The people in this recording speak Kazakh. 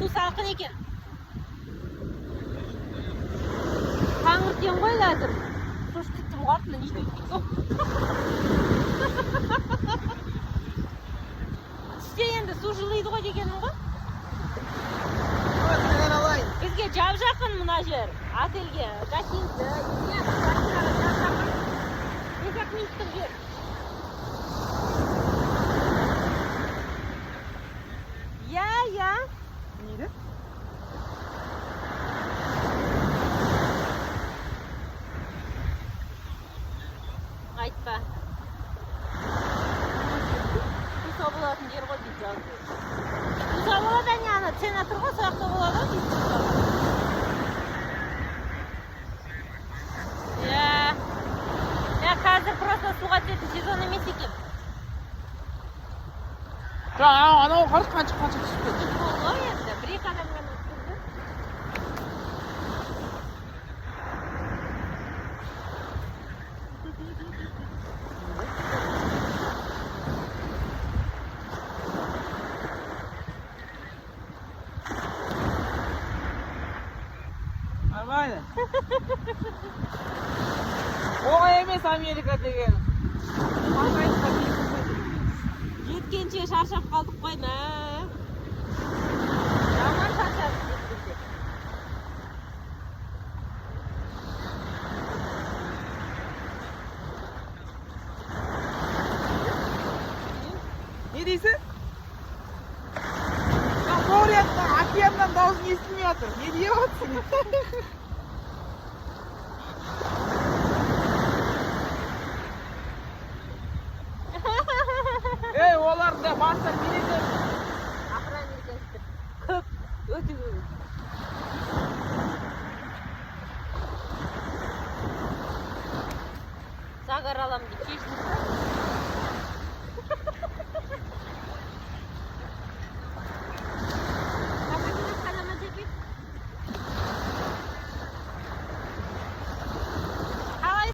Су салқын екен. Таңертең ғой қазір. Шошып кеттім ғой, артынан не істеп. Түсте енді су жылиды ғой дегенім ғой. Алайын. Бізге жап жақын мына жер. Отельге, гостиница, не, квартираға жап жақын. 5-ақ минуттық жер. Иә, иә. Неді? Айтпа. Туса болатын жер ғой дейді жалпы. Туса болады, әне ана цена тұр ғой, сол жақта болады ғой дейді туса. Иә. Иә, қазір просто суға түсетін сезон емес екен. Жоқ, анау қарсы қанша қанша түсіп кетті. Болды ғой енді, бір екі адам ғана түсірді. Нормально. Оңай емес Америка деген. Қандай. Жеткенше шаршап қалдық қой, мә. Жаман шаршадық жеткенше. Не дейсің? Мына морядан, океаннан дауысың естілмей жатыр. Не деп жатсың? Ей, олар да баста менен. Афроамериканецтер көп, өте көп. Загар аламын деп шештік.